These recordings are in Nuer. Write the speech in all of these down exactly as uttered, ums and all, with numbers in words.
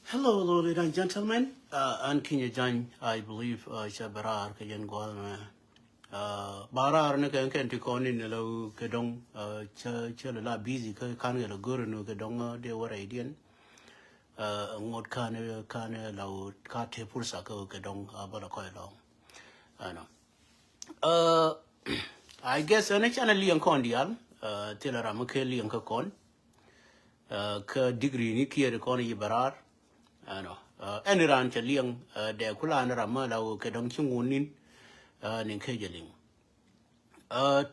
Hello, ladies and gentlemen. Uh, an Kinyɛ Jany, I believe, uh, cɛ bɛ raar kɛ yɛn gua̱a̱th mɛ. Uh, ba raar ni kɛn kɛn ti kɔn in lɛ kɛ dɔŋ, uh, cɛ, cɛ lɛ la busy kɛ kan kɛ lɛ go̱r ni kɛ dɔŋ, uh, dee wä rɛy diɛn. Uh, ŋot kan, kan lɛ ka te pursa kɛ kɛ dɔŋ, uh, bä lɛ kɔy lɔŋ. Ɛnɔ. Uh, I guess ɛn canɛ liɛŋ kɔn diaal, uh, thilɛ ram mi kɛ liɛŋ kä kɔn. Uh, kä degree ni kiɛɛr kɔn yi bɛ raar. Ɛnɔ. Uh, ɛn ran cɛ liɛŋ, uh, dɛ kula ni ram mi la wä kɛ dɔŋ ci ŋun nin, uh, ni kɛ jɛ liŋ. Uh,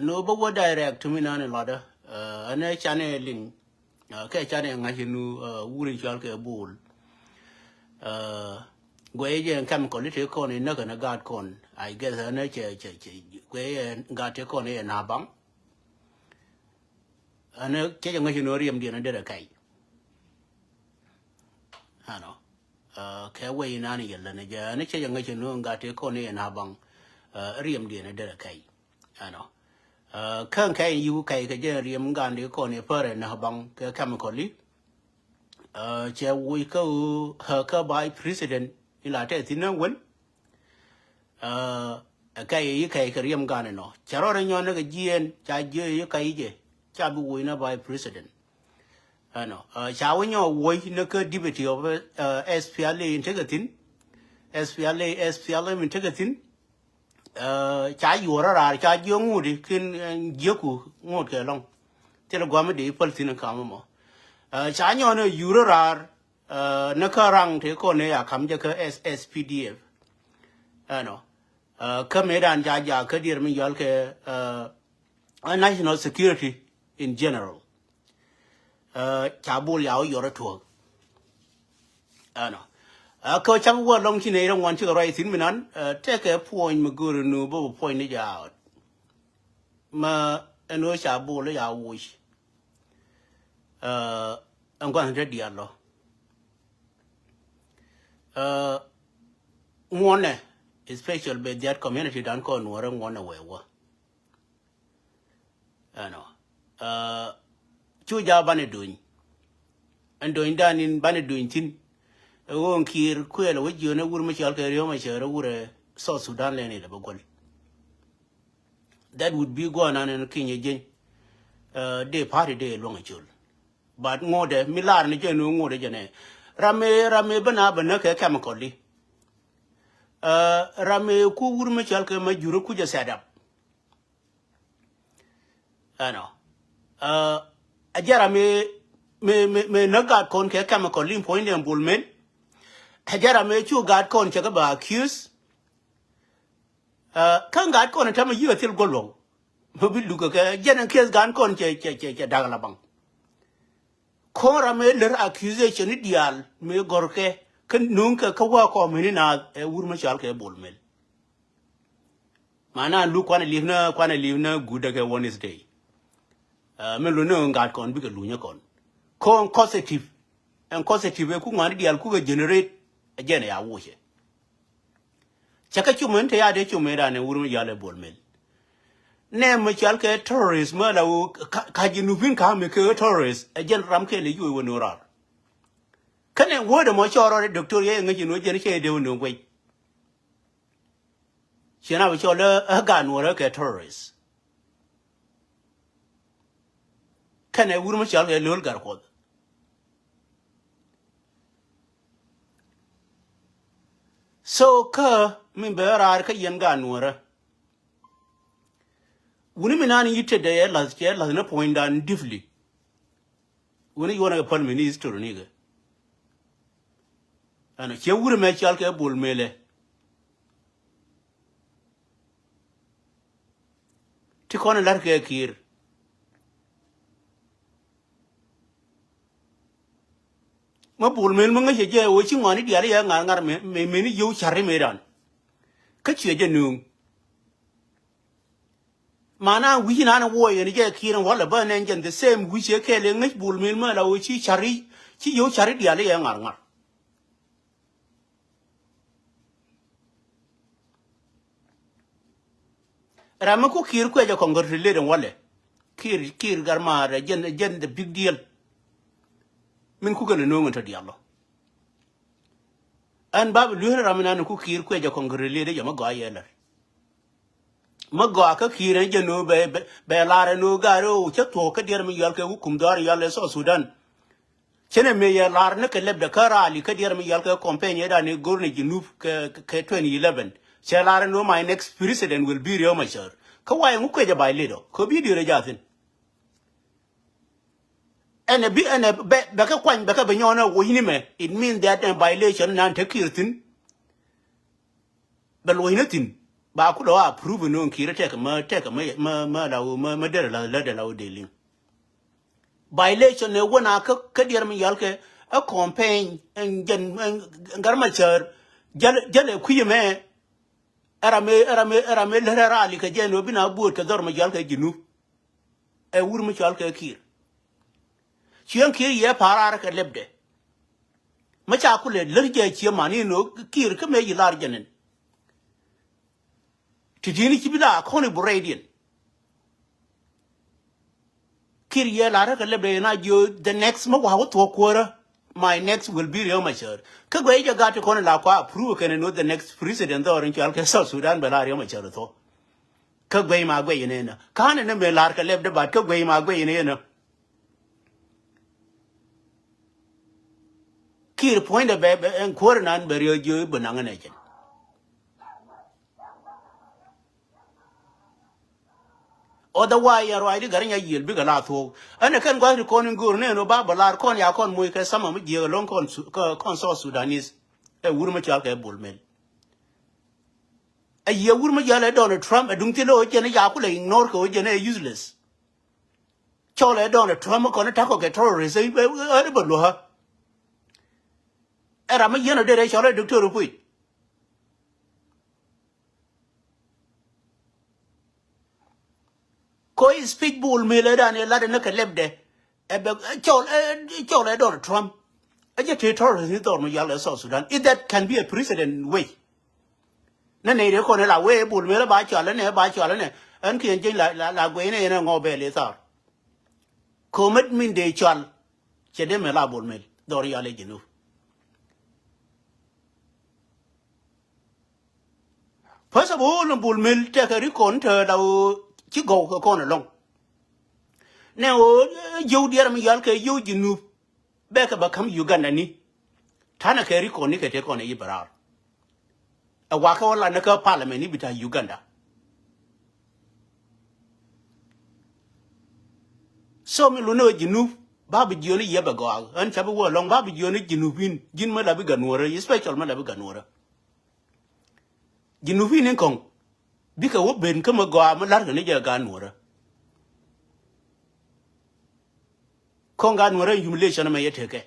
no bä wä direct mi nan in lɔdä, uh, ɛn canɛ liŋ, uh, kɛ canɛ ŋa̱c in, uh, wur in cual kɛ bul. Uh, guɛ jɛ kɛm kɔn li te kɔn in näk ɛn gaat kɔn. I guess ɛn cɛ, cɛ, cɛ, guɛ jɛ gaat te kɔn in na baŋ. Ɛn cɛ jɛ ŋäc ni riɛm diɛn a derɛ kɛy. Ɛnɔ. Uh, kɛ wei nan yɛl ɛn jɛ ɛn cɛ jɛ ŋäc ni ŋa te kɔn in a baŋ. Uh, riɛm diɛn a derɛ kɛy. Ɛnɔ. Uh, kä kɛy yiw kɛy kɛ jɛ riɛm gan di kɔn in pärɛ na baŋ kɛ chemically. Uh, cɛ wuc kä, uh, kä vice president ila tɛ thin na wen. Uh, kɛy yi kɛy kɛ riɛm gan inɔ. Cɛ rɔ rɛ nyɔn ni kɛ jiɛn ca jiɛ yi kɛy jɛ. Ca bi wuc na vice president. Ɛnɔ. Uh, ca wä nyɔ wuc ni kä deputy of, uh, S P L A in tekɛ thin. S P L A, S P L M in tekɛ thin. Uh, ca yuɔr raar, ca jiɛ ŋut ikin, uh, jiɛku ŋut kɛ lɔŋ. Thilɛ guam di päl thin kam mɔ. Uh, ca nyɔn ni yur raar, uh, ni kä raŋ te kɔn ni ya kam jɛ kä S S P D F. Ɛnɔ. Uh, kä me dan ca ja kä dier mi yɔl kɛ, uh, national security in general. Uh, ca bul ya wä yɔr tuɔk. Ɛnɔ. Uh, kä ca wä lɔŋ ci ne rɛ ŋuan ci kɛ rɔy thin mi nan, uh, tekɛ puɔny mi gör nu bä puɔny ni ja. Ma ɛn wä ca bul ya wuc. Uh, ɛn gua̱n te dial lɔ. Uh, ŋuɔnɛ, especial bɛ diat community dan kɔn nuɔrɛ ŋuɔnɛ wɛ wä. Ɛnɔ. Uh, cu ja banɛ duny. Ɛn duny dan in banɛ duny thin. Ɛ ɣöö kiir kuɛl ɛ wä jiön ɛ wur mi cɔal kɛ riöm ɛ cɛ rɛ wur ɛ South Sudan lɛn ilɛ bä guäl. That would be guɔ nan ɛn kinyɛ jeny. Uh, dee party dee luɔŋ ɛ col. But ŋodɛ mi lar ni jɛ nu ŋodɛ jɛ nɛ. Ram ɛ, ram ɛ bä na bä nä kɛ chemical di. Uh, ram ɛ ku wur mi cɔal kɛ ma jurä ku jɛ set up. Ɛnɔ. Uh, a jɛ ram ɛ mi, mi, mi nä gat kɔn kɛ chemical in puɔ̱ny dɛn bul men. A jɛ ram ɛ cu gat kɔn cɛ kɛ ba accuse. Uh, kä gat kɔn ɛ tɛm ɛ yiëë thil guɔ luɔw. Mɛ bi lukɛ kɛ jɛn ɛn case gan kɔn cɛ, cɛ, cɛ, cɛ dak la baŋ. Kɔn ram ɛ lär accusation ni diaal mi gɔr kɛ kä nuŋ kɛ kä wä kɔmini na ɛ wur mi cɔal kɛ bul mel. Mana luk kuanɛ liv na, kuanɛ liv na gudä kɛ Wednesday. Uh, mi lu ni gat kɔn bikɛ lunyä kɔn. Kɔn causative. Ɛn causative ɛ ku ŋuani diaal kukɛ generate. Ɛ jɛn ɛ ya wucɛ. Cɛ kɛ cum in te ya dee cum in ran in wur mi yal ɛ bol mel. Nɛ mi cɔal kɛ terrorist mi la wu ka, ka Junubin ka mi kɛ terrorist. Ɛ jɛn ram kɛ lɛ yuɔc wä ni rar. Kɛnɛ word mɔ cɔɔr rɔ doctor yɛ ŋäc in wä jɛn cɛ dee wä ni guec. Ciɛ na bi cɔɔl ɛ gan wä rɛ kɛ terrorist. Kɛnɛ wur mi cɔal kɛ lo̱l gar kuɔth. So kä min bɛ raar kä yɛn gaat nuɔrä. Wuni mi nan yi tetdɛ yɛ lath cɛ lath ni puɔ̱nydan deeply. Wuni yuɔnɛ kɛ päl mi ni history ni kɛ. Ɛnɔ ciɛ wuri mɛ cɔal kɛ bol melɛ. Ti kɔn in la̱rkɛ kiir. Mä bul mel mä ŋäcɛ jɛ wee ci ŋɔni diali yɛ ŋa̱r ŋa̱r mɛ mɛ ni yio̱w cari mɛ dan. Kä ciɛ jɛ nuŋ. Mana wi̱ci nan in wuɔyɛ ni jɛ kiir in walɛ bä nɛn jɛn the same wi̱ci kɛɛl in ŋäc bul mel mä la wee ci cari ci yio̱w cari diali yɛ ŋa̱r ŋa̱r. Ram mi ku kiir kuɛ jɛ congratulate in walɛ. Kiir kiir gar maar jɛn jɛn the big deal. Min ku kɛn in no̱o̱ŋ in tɔ dial lɔ. Ɛn ba bi lueer ram inan ku Kiir kuɛ jɛ congratulate jɛ mi gɔaa yɛ lär. Mi gɔaa kä Kiir ɛn jɛ no̱o̱ŋ bɛ, bɛ, bɛ lar ɛn no̱o̱ŋ gaari ɣöö cä thuɔ̱k kä diɛɛr mi yɔal kɛ wä kum dhɔaar yɔal ɛ South Sudan. Cɛnɛ mëë yɛ lar ni kɛ lɛpdɛ kä rally kä diɛɛr mi yɔal kɛ campaign ëëdan i̱ go̱r ni Junub kɛ, kɛ twenty eleven. Cɛ lar ɛn no̱o̱ŋ my next president will be Riek Machar. Kä why ŋu kuɛ jɛ violate ɔ? Kä bi diɛɛr ɛ jathin. Ɛn ɛ bi, ɛn ɛ bɛ, bɛ kɛ kuany, bɛ kɛ bɛ nyɔn ɛ woc ni mɛ. It means that ɛn violation nan te Kiir thi̱n. Bɛ luɔ̱c ni thi̱n. Ba ku lɔ approve ni ɣöö Kiir tɛk mɛ, tɛk mɛ, mɛ, mɛ la ɣöö, mɛ, mɛ derɛ la, la derɛ la ɣöö dee liŋ. Violation ni wä na kä, kä diɛɛr mi yɔal kɛ ɛ campaign ɛn jɛn, ɛn Gat Machar. Jäl, jäl ɛ kui̱ mɛ. Ɛ ram ëë, ɛ ram ëë, ɛ ram ëë lät ɛ rally kɛ jɛ ni ɣöö bi na buɔt kɛ dhɔr mi yɔal kɛ Junub. Ɛ wur mi cɔal kɛ Kiir. Ciɛ Kiir yɛ pa̱a̱r raar kɛ lɛpdɛ. Mi ca kulɛ lär jɛ ciɛ man in ɣöö Kiir kä mëë yi lar jɛ nɛn. Ti di̱i̱ni ci bi la kɔn i̱ bu rɛydiɛn. Kiir yɛ lar kɛ lɛpdɛ in a jiö the next mi wa̱a̱ wä thuɔ̱k kuäärä. My next will be Riek Machar. Kä guɛy jɛ gat ti kɔn in la kua approve kɛn in ɣöö the next president dhɔr in cɔal kɛ South Sudan bɛ la Riek Machar thuɔ̱k. Kä guey ma guey ni nä. Ka̱n ni mëë lar kɛ lɛpdɛ bat kä guey ma guey ni nä. Kiir puɔ̱nydɛ bɛ, bɛ ɛn kuäär nan bɛ riek jiö i̱ bä naŋ ɛn ɛ cɛn. Otherwise yɛ ruacdi Gat Nyayiël bikɛ la thuɔ̱k. Ɛn ɛ kɛn gua̱th ti kɔn in go̱o̱r ni ɛn ɣöö ba bä lar kɔn ya kɔn moc kɛ sama mi jiääk ɛlɔ̱ŋ kɔn Su-, kɛ, kɔn South Sudanese. Ɛ wur mi cɔal kɛ Bol Mel. A yiëë wur mi jäl ɛ Donald Trump ɛ duŋ thil ɛ ɣöö jɛn ɛ ca kulɛ ignore kɛ ɣöö jɛn ɛ useless. Cɔl ɛ Donald Trump kɔn ɛ ta̱kɔ kɛ terrorist ɛ, ɛ, ɛ, ɛ bä luɔ̱kä. Ɛ ram mi yɛn ɔ derɛ cɔl ɛ Doctor Puc. Kɔ i̱ speech Bol Mel ɛ dan ɛ lat ɛ ni kɛ lɛpdɛ. Ɛ bɛ, ɛ cɔl, ɛ, ɛ cɔl ɛ Donald Trump. Ɛ jɛ te terrorist ni dhɔr mi yal ɛ South Sudan. If that can be a president way. Nɛ nɛy dee kɔn ɛ la wee Bol Mel ɛ ba cɔal ɛ nɛ, ɛ ba cɔal ɛ nɛ. Ɛn kiɛn jeny la, la, la guey nɛ yɛn ɛ ŋɔ bɛl ɛ thar. Komet min dee cɔal. Cɛ dee mɛ la Bol Mel. Dhɔr yal ɛ Junub. First of all, Bol Mel tekɛ ri kɔn te la ɣöö ci gɔw kɛ kɔn ɛlɔ̱ŋ. Nɛ ɣöö, eh, jiöw diɛɛr mi yal kɛ jiöw Junub. Bɛ kɛ bɛ ka̱m Uganda ni. Ta̱nɛ kɛ ri kɔn ni kɛ te kɔn ɛ yi bɛ raar. Ɛ wakä wä la ni kä parliament ni bi ta̱ Uganda. So mi luni ɣä Junub ba bi jiöni yɛ bɛ gɔaa. Ɣän ca bi wä ɛlɔ̱ŋ ba bi jiöni Junub in. Ji̱n mi la bi gat nuɔ̱ɔ̱rä, special mi la bi gat nuɔ̱ɔ̱rä. Junub in in kɔ̱ŋ. Bikɛ wä ben kä mi gɔaa mi la̱rkɛ ni jɛ gaat nuɔ̱ɔ̱rä. Kɔn gaat nuɔ̱ɔ̱rä humiliation mɛ yɛ tekɛ.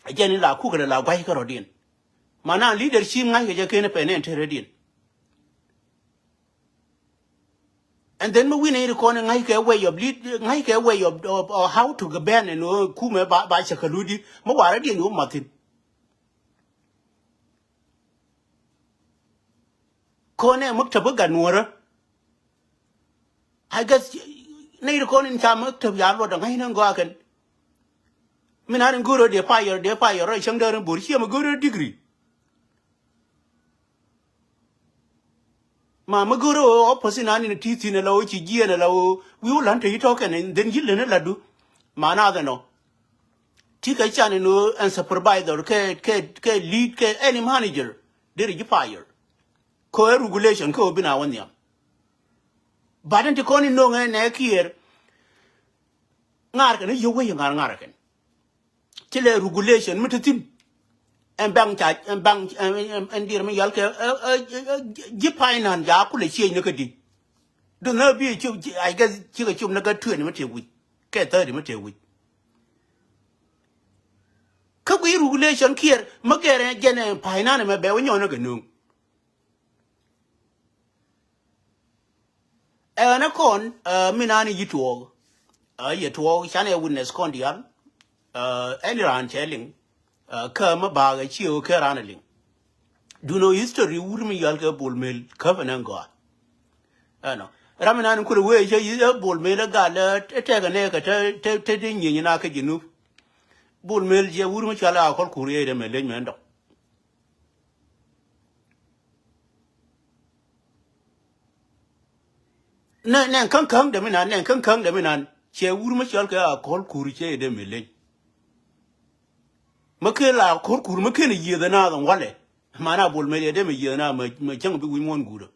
Ɛ jɛn in la kukɛ lɛ la gua̱c kärɔ̱diɛn. Mana leadership ŋa̱ckɛ jɛ ken pɛn ɛn te rɛdiɛn. And then mi wi̱n in kɔn ŋa̱ckɛ way of lead, ŋa̱ckɛ way of, of, of how to govern ɛn ɣöö kumɛ ba, ba cɛ kɛ ludi. Mi warɛdiɛn wä mathin. Kɔn ɛ maktab gat nuɔ̱ɔ̱rä. I guess nɛy ti kɔn in ca maktab ya luɔt ɛ ŋa̱cni gɔaa kɛn. Min an in go̱o̱r rɔ dee payɔr, dee payɔr rɔ cäŋ däär in bo̱r ciɛ mi go̱o̱r rɔ degree. Ma mi go̱o̱r rɔ opposite an in ti thi̱n ala wä ci jiɛn ala wä wi̱i̱ wä la̱n te ci tɔ̱ kɛn in dhen ji̱ leni latdu. Ma naath ɛnɔ. Ti kɛ can in ɣöö ɛn supervisor kɛ, kɛ, kɛ lead kɛ any manager. Deri ji̱ fire. Kɛ ɣöö ɛ regulation kɛ ɣöö bi na wä nhiam. But in ti kɔn in no̱o̱ŋ ɛ nɛ Kiir. Ŋa̱r kɛ ni yio̱w wec ŋa̱r ŋa̱r kɛn. Ci lɛ regulation mi ti thi̱n. Ɛn bank ca, ɛn bank, ɛn, ɛn, ɛn diɛɛr mi yal kɛ, ɛ, ɛ, ɛ, ji̱ finance ca kulɛ change ni kä di. Duŋ ni bi cop, ci, I guess, cikɛ cop ni kä twenty mi tëë wi̱c. Kɛ thirty mi tëë wi̱c. Kä guiy regulation Kiir mi gɛr ɛn jɛn ɛn finance mɛ bɛ wä nyɔn ni kɛ nööŋ. Ɛn ɛ kɔn, ɛ, min an i̱ yi tuɔɔk. Ɛ, yɛ tuɔɔk, canɛ witness kɔn diaal. Ɛ, ɛn raan cɛ liŋ. Ɛ, kä mi baak ɛ ciɛ wä kɛ raan ɛ liŋ. Duno history wur mi yal kɛ Bol Mel käp ɛn ɛn gɔaa. Ɛnɔ. Ram in an kulɛ wee cɛ yi ɛ Bol Mel ɛ gal ɛ tɛk ɛ nɛ kɛ te, te, te, te nyieny na kɛ Junub. Bol Mel jɛ wur mi cɔal a kɔl kur yɛ dɛ mɛ leny mɛ ɛn dɔk. Nɛ, nɛ käŋ käŋ dɛ mi nan, nɛ käŋ käŋ dɛ mi nan. Cɛ wur mi cɔl kɛ a kɔl kur cɛ dɛ mi leny. Mi ken la kɔl kur, mi ken yieth na dɔn walɛ. Mana bol mɛ dɛ mi yieth na mɛ, mɛ cäŋ bi wi̱i̱ muɔ̱n guudä.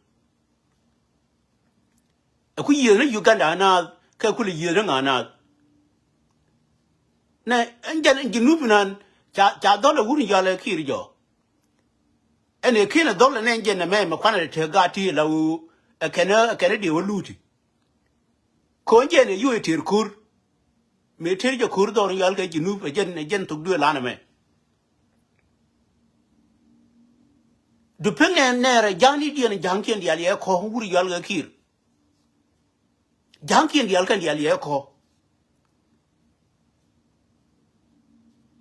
Ɛ ku yieth ni Uganda naath, kɛ ku lɛ yieth ni ŋa naath. Nɛ, ɛn jɛn, ɛn ji̱ nup nan, ca, ca dhɔl ɛ wur in yɔl ɛ kiir jɔ. Ɛn ɛ kiɛn ɛ dhɔl ɛ nɛ ɛn jɛn ɛ mɛ, mɛ kuanɛ te gaat ti la wu, ɛ kɛn, ɛ kɛn ɛ diɛ wä luuti. Ko̱n jɛn ɛ yu ɛ tër ko̱r. Mëë tër jɛ ko̱r dhɔr in yɔl kɛ ji̱ nup, ɛ jɛn, ɛ jɛn thok duëë lan ɛ mɛ. Du piŋ ɛn nɛɛrɛ ja̱ŋ ni diɛn ja̱ŋkiɛn diaal yɛ kɔ wur yɔal kɛ kiir. Ja̱ŋkiɛn diaal kɛn diaal yɛ kɔ.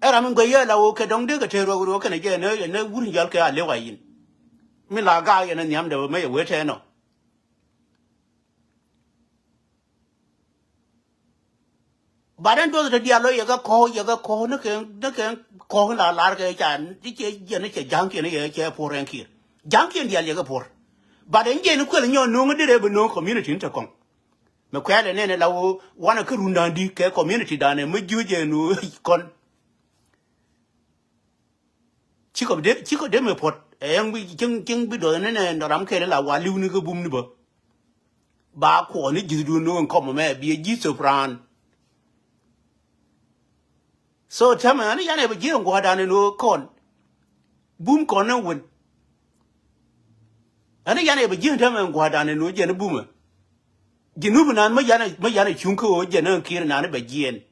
Ɛ ram in guɛy yɛ la woo kɛ dɔ̱ŋ dee kɛ tëë ruɔk ruɔk kɛn ɛ jɛ ɛn ɛ wur yɔal kɛ a lëw a yin. Min la gaak yɛn ɛ nhiam dɛ bä mɛ yɛ wee tɛɛnɔ. Bat ɛn duɔth te diaal lɔ yɛ kɛ kɔ̱k, yɛ kɛ kɔ̱k ni kɛ, ni kɛ kɔ̱k in la lar kɛ ca, ti cɛ yɛn ni cɛ ja̱ŋkiɛn yɛ cɛ puɔr ɛn kiɛr. Ja̱ŋkiɛn diaal yɛ kɛ puɔr. Bat ɛn jɛ ni kuɛl nyɔ no̱o̱ŋ di rɛ bi no̱o̱ŋ community ni te kɔŋ. Mɛ kuɛl ɛn ɛn la wo wanɛ kä rundan di kɛ community dan ɛ mi jiö jɛ nu kɔn. Cikɔ dee, cikɔ dee mɛ puɔt. Ɛ yɛn bi cieŋ, cieŋ bi duɔth ni nɛ ram kɛl la wa li̱w ni kä bum ni bä. Ba kuɔn ni ji̱thdun ni ɣän kɔm mɛ bi ɛ ji̱ thop raan. So täämɛ ɣän yanɛ bɛ ji̱ ɣän gua̱a̱rdan ni ɣän kɔn. Bum kɔn ni wän. Ɣän yanɛ bɛ ji̱ ɣän täämɛ ɣän gua̱a̱rdan ni ɣän jɛn ni bumɛ. Ji̱ nup nan mä yanɛ, mä yanɛ cuŋ kä ɣöö jɛn ɣän kiɛr nan bɛ jiɛn.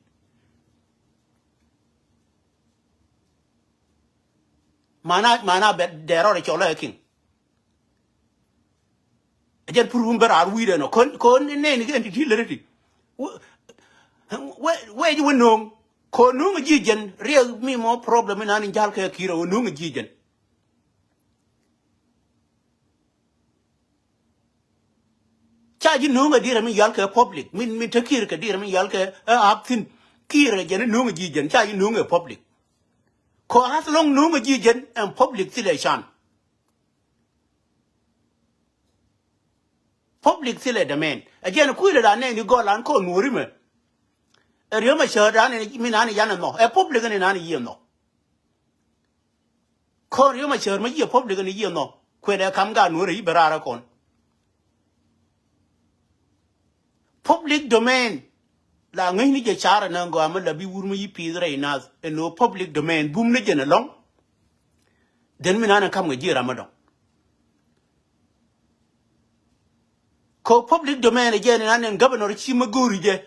Mana, mana bɛ dɛrɔr cɔl ɛ kiŋ. Ɛ jɛn pur wun bɛ raar wi̱i̱dɛ nɔ. Kɔn, kɔn nɛni kɛn ti ti lät ti. Wee, wee, wee ji̱ wä no̱o̱ŋ. Kɔn no̱o̱ŋ ji̱ jɛn riɛk mi mɔ problem inan in ja̱l kɛ ki̱i̱rɛ wä no̱o̱ŋ ji̱ jɛn. Ca ji̱ no̱o̱ŋ ɛ dirɛ mi yal kɛ public. Min, min te ki̱i̱r kɛ dirɛ mi yal kɛ ɛ hap thi̱n. Ki̱i̱rɛ jɛn no̱o̱ŋ ji̱ jɛn. Ca ji̱ no̱o̱ŋ ɛ public. Kɔ hath lɔŋ no̱o̱ŋ ji̱ jɛn ɛn public thilɛ can. Public thilɛ dämɛn. Ɛ jɛn kuilɛ la nɛni gɔl an kɔn nuɔ̱ri mɛ. Ɛ riöm ɛ cäär dan min an yan ɛ nhɔ. Ɛ public ni nan yiëë nhɔ. Kɔn riöm ɛ cäär mɛ yiëë public ni yiëë nhɔ. Kuɛlɛ kam gaat nuɔ̱ri i̱ bɛ raar ɛ kɔn. Public domain. La ŋäcni jɛ car ɛn ɛ gɔaa mi la bi wur mi yi piith rɛy nath ɛn ɣöö public domain bum ni jɛn ɛlɔ̱ŋ. Then mi nan ɛ kam kɛ ji̱ ram mi dɔ̱ŋ. Kɛ public domain ɛ jɛn ɛn an ɛn governor ci mi go̱o̱ri jɛ.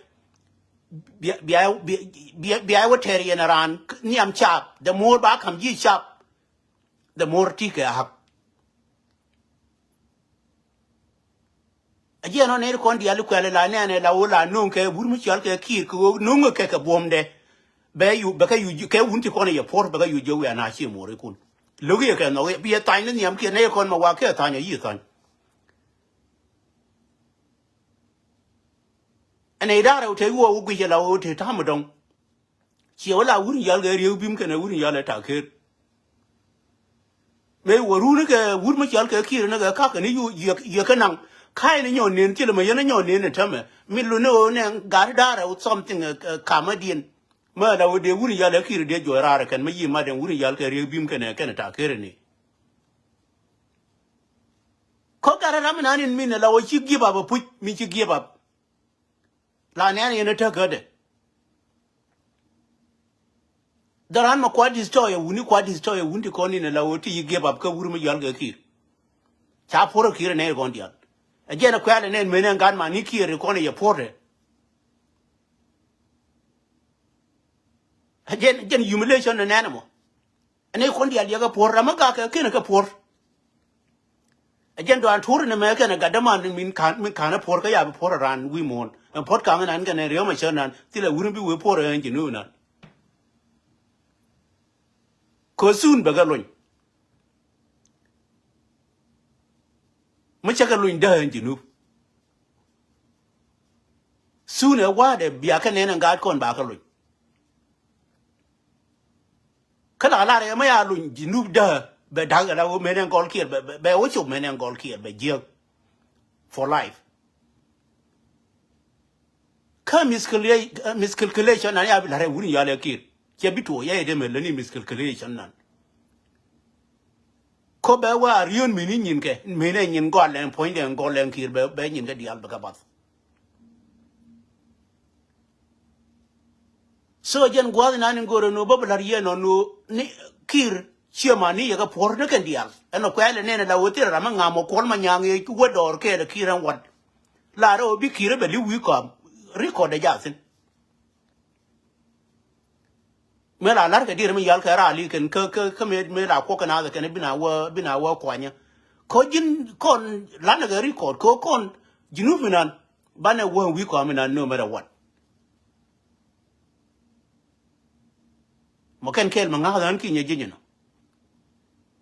Bia, bia, bia, bia, bia wä tɛr yɛn ɛ raan nhiam cap. The more ba kam ji̱ cap, the more ti kɛ a hak. A jiɛn ɔ nɛy ti kɔn diaal i̱ kuɛl ila nɛɛnɛ la ɣöö la no̱o̱ŋ kɛ wur mi cɔal kɛ kiir kɛ ɣöö no̱o̱ŋ kɛ kɛ buɔ̱mdɛ. Bɛ yu, bɛ kɛ yu kɛ wun ti kɔn yɛ puɔ̱r bɛ kɛ yu jiök wiaa na cie muɔɔrikun. Lo̱k yɛ kɛ nhɔk bi yɛ thany ni nhiam kiɛ nɛy kɔn mɛ wak kɛ thany ɔ yi thany. Ɛn ɛ idaarɛ wä te yuɔɔk wä guic ɛ la ɣöö te ta̱a̱m ɛ dɔ̱ŋ. Ciɛ wä la wur in yal kɛ riek bim kɛnɛ wur in yal ɛ ta̱a̱ ker. Mëë wä run kɛ wur mi cɔal kɛ kiir ni kɛ kakɛ ni yu yiëk, yiëk kä naŋ. Ka̱a̱c ni nyɔn nen thilɛ mɛ yɛn ni nyɔn nen ni tämɛ. Mi lun ni ɣöö nɛ gat da̱rɛ wä something, ɛ, ɛ, kamä diɛn. Mä la wä dee wur in yal ɛ kiir dee juɔc raar kɛn mi yi mat ɛn wur in yal kɛ riek bim kɛnɛ kɛnɛ ta̱a̱ ker ni. Kä gat ram in an in min la wä ci give up ɛ puc mi ci give up. La nɛn yɛn ɛ täk kädɛ. Dhɔran mɛ kua destroy ɛ wuni, kua destroy ɛ wuni ti kɔn in ɛ la wä ti yi give up kä wur mi yɔal kɛ kiir. Ca puɔr ɛ kiir ɛ nɛy kɔn diaal. Ɛ jɛn ɛ kuɛl ɛ nɛn men ɛn gat man ni kiir ɛ kɔn ɛ yɛ puɔr ɛ. Ɛ jɛn, jɛn humiliation ɛ nɛn ɛmɔ. Ɛn ɛ kɔn diaal yɛ kɛ puɔr ram mi gak kɛ ken ɛ kɛ puɔr. Ɛ jɛn dɔan tuur ni mɛ kɛn ɛ gat däman min ka̱n, min ka̱n ɛ puɔr kä ya bi puɔr ɛ raan wi̱i̱ muɔ̱ɔ̱n. Ɛn puɔ̱t ka̱n nan kɛn ɛ riäm ɛ cär nan thilɛ wur mi bi wee puɔr ɛ ɛn ji̱ nuun nan. Kɛ thun bɛ kɛ lony. Mi cä kɛ lony däk ɛn ji̱ nup. Thun ɛ wa̱a̱dɛ bia kɛ nɛn ɛn gaat kɔn ba kɛ lony. Kä la lar ɛ mɛ ya luny ji̱ nup däk bɛ da̱k ɛ la wä men ɛn gɔl kiɛɛr bɛ, bɛ, bɛ wä cop men ɛn gɔl kiɛɛr bɛ jiäk. For life. Kä miscalcula-, miscalculation nan ya bi la̱r ɛ wun yal ɛ Kiir. Cɛ bi tuɔɔk ya yɛ dee mɛ läni miscalculation nan. Kɔ bɛ wa rion mini nyin kɛ, mini nyin gɔl lɛn puɔ̱ny dɛn gɔl lɛn Kiir bɛ, bɛ nyin kɛ dial bɛ kɛ bath. So jɛn gua̱th inan in go̱rɛ nu bä bi la̱r yɛn ɔ nu ni Kiir ciɛ ma ni yɛ kɛ puɔ̱r ni kɛn diaal. Ɛn ɔ kuɛɛl ɛ nɛn ɛ la wä thil ram mi ŋam ɔ Kuɔl Manyaŋ yɛ wä dɔɔr kɛɛl ɛ Kiir ɛn wat. La rɛ wä bi Kiir ɛ bɛ li̱w wi̱i̱ kɔam. Record ɛ jathin. Mëë la la̱r kɛ diɛɛr mi yal kɛ raali kɛn kä, kä, kä mëë, mëë la kuɔk kɛ naath kɛn bi na wä, bi na wä kuanyä. Kä ji̱n kɔn la̱t nɛ kɛ record kä kɔn ji̱n wä mi nan. Banɛ wä wi̱i̱ kɔam mi nan no matter what. Mɔ kɛn kɛɛl mɛ ŋa̱k dhɔn ki nyɛ ji̱ nyɛ nɔ.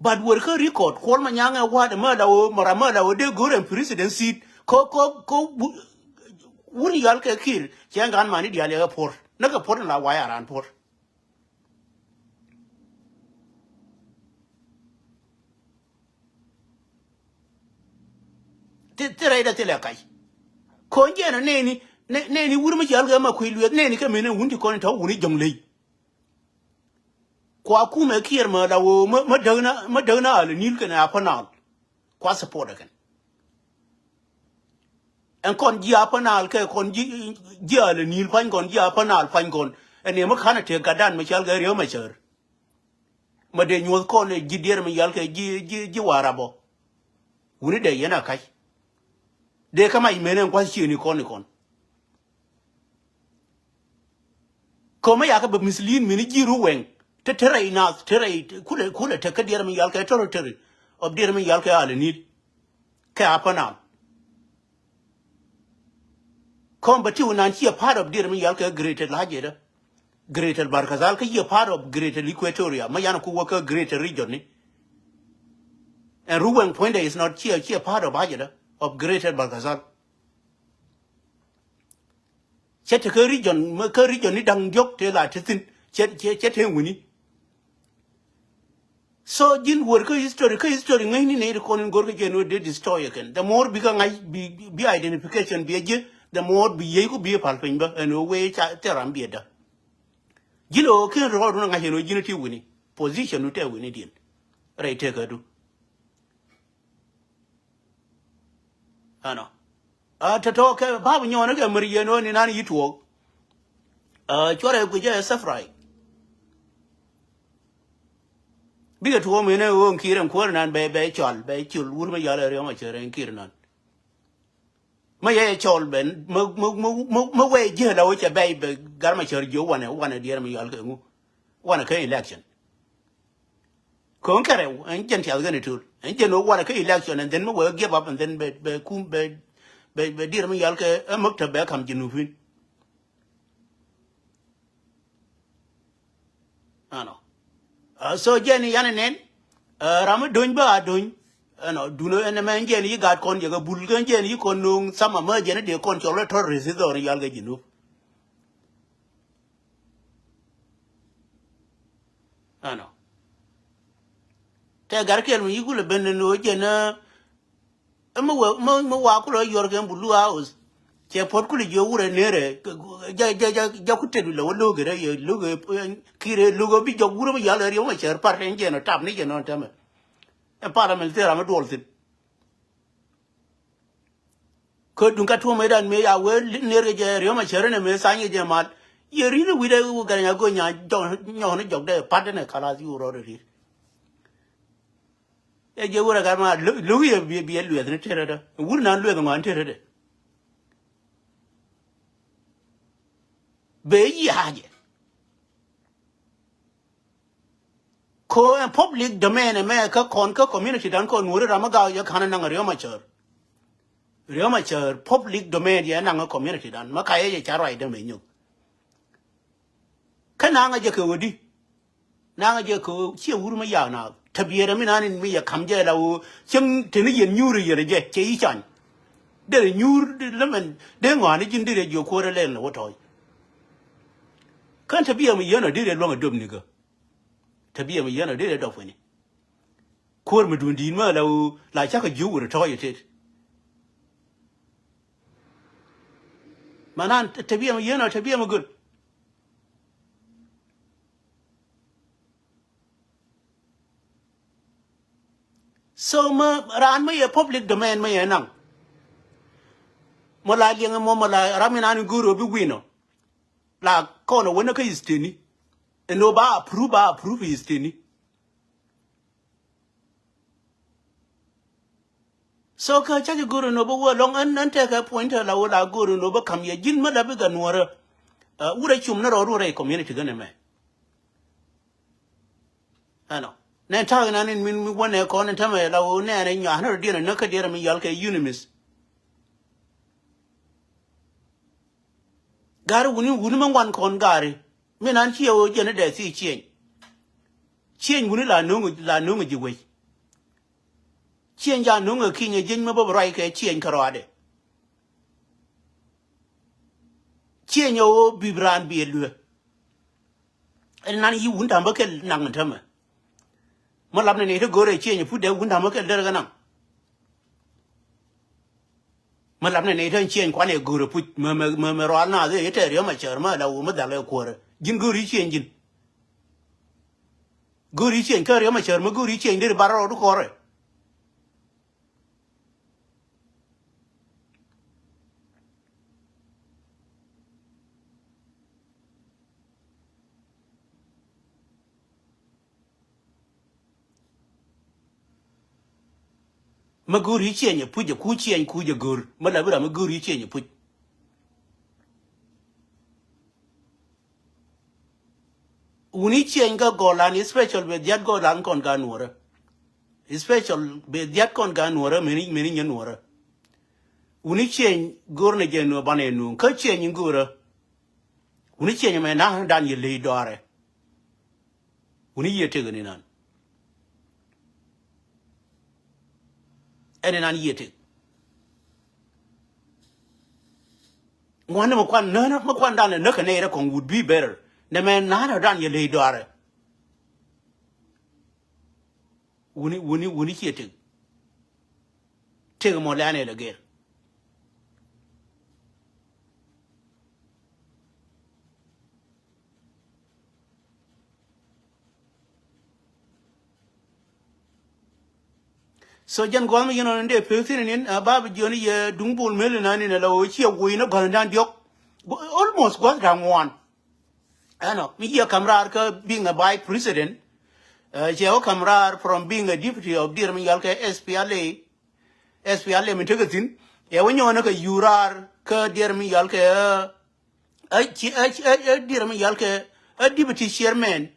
But wër kä record Kuɔl Manyaŋ ɛ wa̱a̱dɛ mä la wä mara mä la wä dee go̱r ɛn president seat. Ko, ko, ko wu-, wun yal kɛ Kiir cɛ ŋa̱n mani diaal yɛ kɛ puɔ̱r. Nä kɛ puɔ̱r ni la wayɛ aran puɔ̱r. Ti, ti rɛy dɛ thilɛ kac. Ko̱n jɛn ɔ nɛni, nɛ-, nɛni wur mi cɔal kɛ ma kui̱ lueth nɛni kɛ meni wun ti kɔn tɔ̱ wuni jɔ̱ŋ ley. Kua kumɛ Kiir ma la woo ma, ma däk na, ma däk na al nil kɛn a panal. Kua support kɛn. Ɛn kɔn ji̱ a panal kɛ kɔn ji̱, ji̱ al nil pa̱ny kɔn ji̱ a panal pa̱ny kɔn. Ɛn ɛ ma kanɛ tëë gatdan ma cɔal kɛ Riek Machar. Ma dee nyuɔ̱th kɔn ɛ ji̱ diɛɛr mi yal kɛ ji̱, ji̱, ji̱ Warap ɔ. Wuni dee yɛn a ka̱c. Dee kä mac men ɛn gua̱th ciëëni kɔn ikɔn. Kä ma yakä bɛ mislead mini ji̱ Ruwɛŋ. Te te rɛy nath, te rɛy, kulɛ, kulɛ tek kä diɛɛr mi yal kɛ territory of diɛɛr mi yal kɛ Alenil. Kɛ Upper Nile. Kɔn bɛ ti winan ciɛ part of diɛɛr mi yal kɛ Greater Lajɛdä. Greater Barkazal kä ciɛ part of Greater Equatoria. Ma yan ku wä kä Greater Region ni. Ɛn Ruwɛŋ puɔ̱nydɛ is not ciɛ, ciɛ part of Lajɛdä, of Greater Barkazal. Cɛ te kä region, kä region ni da̱ŋ diɔ̱k te la te thi̱n. Cɛ, cɛ, cɛ te wini. So ji̱n wër kä history, kä history ŋäcni nɛy ti kɔn in go̱r kä jɛ ni wä dee destroy kɛn. The more bi kä ŋa̱c bi, bi identification bi a ji̱, the more bi yiey ku bi a pal piny bä ɛn wä wee ca thil ram bi a dä. Ji̱n ɛ wä ken rɔɔd wun a ŋa̱c ɛn wä ji̱n a ti wini. Position wun te wini diɛn. Rɛy tekädu. Ɛnɔ. A tɔ̱tɔ̱ kɛ bap nyɔɔn kɛ mär yɛn ɣän inan yi tuɔɔk. A cuɔrɛ guic ɛ safrai. Bikɛ tuɔɔk mënɛ ɣöö in ki̱i̱r ɛn kuäär inan bɛ, bɛ cɔal, bɛ cul wur mi yal ɛ Riek Machar ɛn ki̱i̱r inan. Mi yɛ cɔl ben, mi, mi, mi, mi, mi wee ji̱ la wä cɛ bɛy bɛ Gat Machar jiök wanɛ, wanɛ diɛɛr mi yal kɛ ŋu. Wanɛ kä election. Kööŋ kɛ rɛw, ɛn jɛn tiath kɛn itöl. Ɛn jɛn wä wanɛ kä election, and then mi wee give up, and then bɛ, bɛ kum, bɛ, bɛ, bɛ diɛɛr mi yal kɛ, ɛ mäk tɛ bɛ ka̱m Junubin. Ɛnɔ. A, so jɛn yan nɛn, a, ram mi do̱ny bä a do̱ny. Ɛnɔ, dunä ɛn mɛ jɛn yi gat kɔn jɛ kɛ bul kɛ jɛn yi kɔn no̱o̱ŋ thama mä jɛn dee kɔn cɔl ɛ terrorist dhɔr yal kɛ Junub. Ɛnɔ. Tɛ gar kɛl mi yi kulɛ ben ni no̱o̱ŋ jɛn, a, Ɛ mi wee, mi, mi wa kulɛ yuɔr kɛ Blue House. Cɛ puɔt kulɛ jiɛ wurɛ nerɛ. Ja, ja, ja, ja ku tet lɛ wä lo̱k rɛ yɛ lo̱k, ɛ, Kiir ɛ lo̱k bi jɔk wurɛ mi yal ɛ Riek Machar par tɛn jɛ nɔ tap ni jɛ nɔ tɛmɛ. Ɛ parliament thil ram mi duɔl thin. Kä duŋ ka tuɔmɛ dan mëë ya wee ner kɛ jɛ Riek Machar ni mëë thany kɛ jɛ mal. Yɛ rin wi̱cdɛ wä gɛr nya go̱ nya jɔk nyɔk ni jɔk dɛ pat ni kalas yu rɔɔd rir. Ɛ jɛ wurɛ gat ma luk, luk yɛ bi, bi ɛ lueth ni tërɛ dä. Wur nan lueth ŋɔn tërɛ dä. Bɛ yi ha̱jɛ. Ko ɛn public domain ɛmɛ kä kɔn kä community dan kɔn wuri ram mi gaw yɛ ka̱n naŋ Riek Machar. Riek Machar public domain yɛ naŋ community dan. Ma ka yɛ yɛ ca ruacdä mɛ nyök. Kä naŋ a jɛ kɛ wä di. Naŋ jɛ kɛ ɣöö ciɛ wur mi yak naath. Te biɛɛrɛ mi naan in mi yɛ ka̱m jɛ la ɣöö cieŋ teni yɛn nyuur yɛn jɛ cɛ yi cany. Derɛ nyuur di lämɛn dee ŋɔaani ji̱n derɛ jiök kuäärä lɛl ni wä tɔ̱ɔ̱c. Kän te biɛɛr mi yɛn ɔ derɛ luäŋ a döp nikä. Te biɛɛr mi yɛn ɔ derɛ dɔp kuini. Kuäär mi duun di̱i̱t mä la ɣöö la cakɛ jiök wur tɔ̱ɔ̱c ɛ tet. Manan tɛbiɛ mi yien ɔ tɛbiɛ mi göl. So ma raan ma yɛ public domain ma yɛ naŋ. Ma la liɛŋ mɔ ma la ram in an go̱o̱r ɔ bi win ɔ. La kɔn ɔ wänä kä isteni. Ɛn ɔ ba approve ba approve isteni. So kä ca jɛ go̱o̱r in ɔ bä wä lɔŋ ɛn ɛn tɛkɛ point la wä la go̱o̱r in ɔ bä kam yɛ ji̱n mä la bi gɛ nuɔrä. Wurɛ cum ni rɔɔd wurɛ community gɛn ɛmɛ. Ɛnɔ nɛ ta̱a̱ inan in min mi wä nɛ kɔn in tämɛ la wä nɛ ɛn in nyua̱a̱n rɔ diɛn in näk kä diɛn in mi yɔal kɛ unimith. Gari wuni wuni mi ŋuan kɔn gari. Mi nan ciɛ wä jɛn in dɛ thi ciɛny. Ciɛny wuni la no̱ŋ la no̱ŋ ji̱ wec. Ciɛny ja no̱ŋ ɛ kinyɛ jieny mi bä bi ruac kɛ ciɛny kärɔadɛ. Ciɛny ɛ ɣöö bi raan bi ɛ luee. Ɛn nan yi wun ta̱m bä kɛl naŋ tämɛ. Mä lap ni nɛy ti go̱o̱rɛ ciɛny ɛ put dee wun ta̱m bä kɛl derɛ kɛ naŋ. Mä lap ni nɛy ti ciɛny kuan ɛ go̱o̱rɛ puc mɛ mɛ mɛ rual naath ɛ tɛɛr yɔm a cäär mä la wun mi dhal ɛ kuäärä ji̱n go̱o̱ri ciɛny ji̱n. Go̱o̱ri ciɛny kä riɛm a cär mi go̱o̱ri ciɛny deri bar rɔɔdu kɔrɛ. Mi go̱o̱ri ciɛny a puc a ku ciɛny kuc a go̱o̱r mi la bi ram mi go̱o̱ri ciɛny a puc. Wuni ciɛny kä gɔlan special bɛ dhiat gɔlan kɔn ka nuɔrä. Special bɛ dhiat kɔn ka nuɔrä meni meni nyɛ nuɔrä. Wuni ciɛny go̱r ni jɛ nuɔ banɛ nuɔ kä ciɛny in go̱rä. Wuni ciɛny mɛ na dan yɛ ley dɔarɛ. Wuni yiɛ tek ni nan. Ɛn inan yiëë tek. Ŋuan ni mi kuan nänä mi kuan dan ɛ näk kɛ nɛy rɛ kɔŋ would be better. Nɛ mɛ na̱a̱n ɛ dan yɛ ley dɔarɛ. Wuni wuni wuni ciɛ tek. Tek mɔ lɛn ɛ lɛ gɛr. So jɛn gua̱a̱th mi yɛn ɣän in dee pek thi̱n inin a ba bi jiɔni yɛ duŋ bol mel inan in a la ɣöö ciɛ woi ni gua̱th in da̱ŋ diɔ̱k. Almost gua̱th da̱ŋ ŋuan. Ɛnɔ mi yiëë ka̱m raar kä being a vice president. Ciɛ wä ka̱m raar from being a deputy of dier mi yɔal kɛ S P L A. S P L A mi tekɛ thi̱n ɛ wä nyɔɔnä kɛ yuu raar kä dier mi yɔal kɛ ɛ ci ɛ ci ɛ dier mi yɔal kɛ ɛ deputy chairman.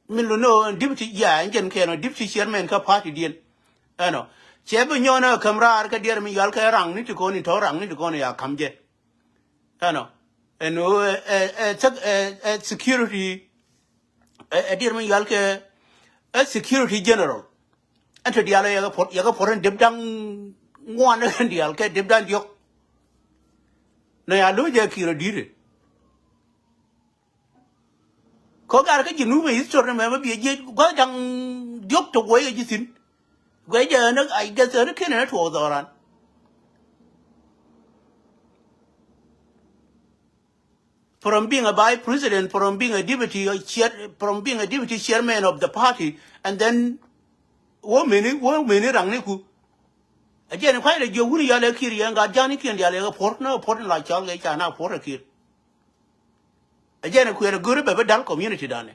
Min lo no deputy ya ɛn jɛn kɛn ɔ deputy chairman kä party diɛn. Ɛnɔ cɛ bi nyɔɔnä kɛ ka̱m raar kä dier mi yɔal kɛ raŋ ni ti kɔn in tɔ̱ raŋ ni ti kɔn in ya ka̱m jɛ. Ɛnɔ ɛn ɣöö ɛ ɛ ɛ security ɛ dier mi yɔal kɛ ɛ security general. Ɛn te diaal ɛ yɛ kɛ puɔ̱t yɛ kɛ puɔ̱t ɛn dep da̱ŋ ŋuan ɛn diaal kɛ dep da̱ŋ diɔ̱k. Nɔ ya lo̱c ɛ ki̱i̱r ɛ di̱i̱t ɛ. Kɔ gar kä ji̱ nup ɛ history ni mɛmɛ biɛ jiec gua̱th da̱ŋ diɔ̱k te guɔy ɛ ji̱ thi̱n. Gua̱th jɛ ɛn I guess ɛn ken ɛn tuɔɔk dhɔran. From being a vice president, from being a deputy chair, from being a deputy chairman of the party, and then wä meni wä meni raŋ ni ku. A jɛn kuay lɛ jiɛ wuni yal ɛ kir yɛn gat jani kiɛn dial ɛ puɔr na puɔr ni la chal kɛ cha na puɔr ɛ kir. A jɛn kuɛɛr a go̱ri bɛ bi dal community danɛ.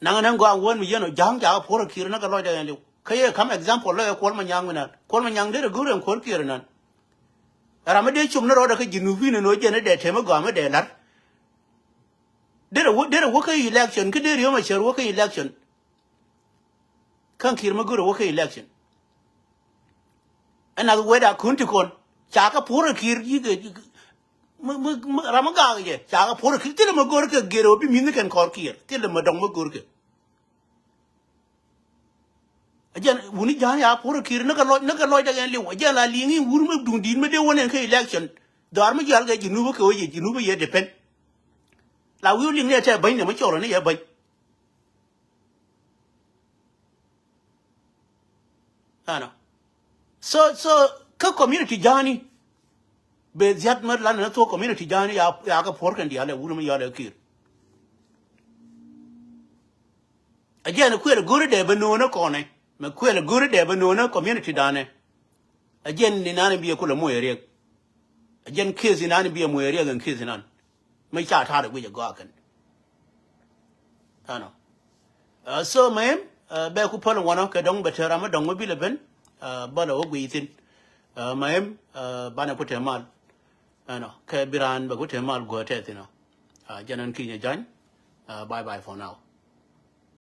Naŋ nɛ gɔaa wän mi yɛn ɔ ja̱a̱ŋ ca kɛ puɔ̱r a kiɛr näk kɛ lɔc dɛ liw kä yɛ ka̱m example lɔ yɛ kuɔl ma nyaŋ mi nan kuɔl ma nyaŋ derɛ go̱ri ɛn kuɔr kiɛr nan. Ram mi dee com ni rɔɔdɛ kä ji̱ nupi ni no̱o̱c jɛn ni dɛ tɛm mi gɔaa mi dɛ la̱r. Derɛ wä derɛ wä kä election kä derɛ yom a cär wä kä election. Kä kiɛr mi go̱ri wä kä election. Ɛn nath wet a kun ti kɔn ca kɛ puɔ̱r a kiɛr yi̱ kɛ. Ram mi gaak jɛ ca kɛ puɔ̱r a kiɛr thilɛ mi go̱r kɛ gɛr ɔ bi mi̱th ni kɛn kɔr kiɛr thilɛ mi dɔŋ mi go̱r kɛ. A jɛn wuni ja̱a̱n ya puɔ̱r a kiɛr ni kɛ lɔc ni kɛ lɔc dɛ kɛn liw a jɛn la liŋ in wur mi duŋ di̱i̱t mi dee wä nɛn kɛ election. Dhɔaar mi jial kɛ ji̱ nup kɛ wä yɛ ji̱ nup yɛ depend. La wi̱i̱ liŋ ni ɛ tɛ bäny ni mi cɔl ni yɛ bäny. Ɛnɔ. So so kä community ja̱a̱ni. Bɛ dhiat mɛ lan ni thok community ja̱a̱n ya, ya kɛ puɔ̱r kɛn diaal ɛ wun mi yɔl ɛ ki̱i̱r. Ɛ jɛn kuël go̱ri dee bɛ no̱o̱nä kɔnɛ. Mɛ kuël go̱ri dee bɛ no̱o̱nä community danɛ. Ɛ jɛn ni nan bi ɛ kulɛ moc ɛ riɛk. Ɛ jɛn case inan bi ɛ moc ɛ riɛk ɛn case inan. Mi ca ta̱a̱r ɛ guic ɛ gɔaa kɛn. Ɛnɔ. Ɛ, so mɛ, ɛ, bɛ ku päl ŋuɔnɔ kɛ dɔ̱ŋ bɛ te ram mi dɔ̱ŋ mi bilɛ ben. Ɛ, bä lɛ wä guic thi̱n. Ɛ, mɛ, ɛ, banɛ ku te mal. Ɛnɔ. Kɛ bi raan bɛ ku te mal guɔ tɛth inɔ. Ɛ, jɛn ɛn kinyɛ jany. Ɛ, bye bye for now.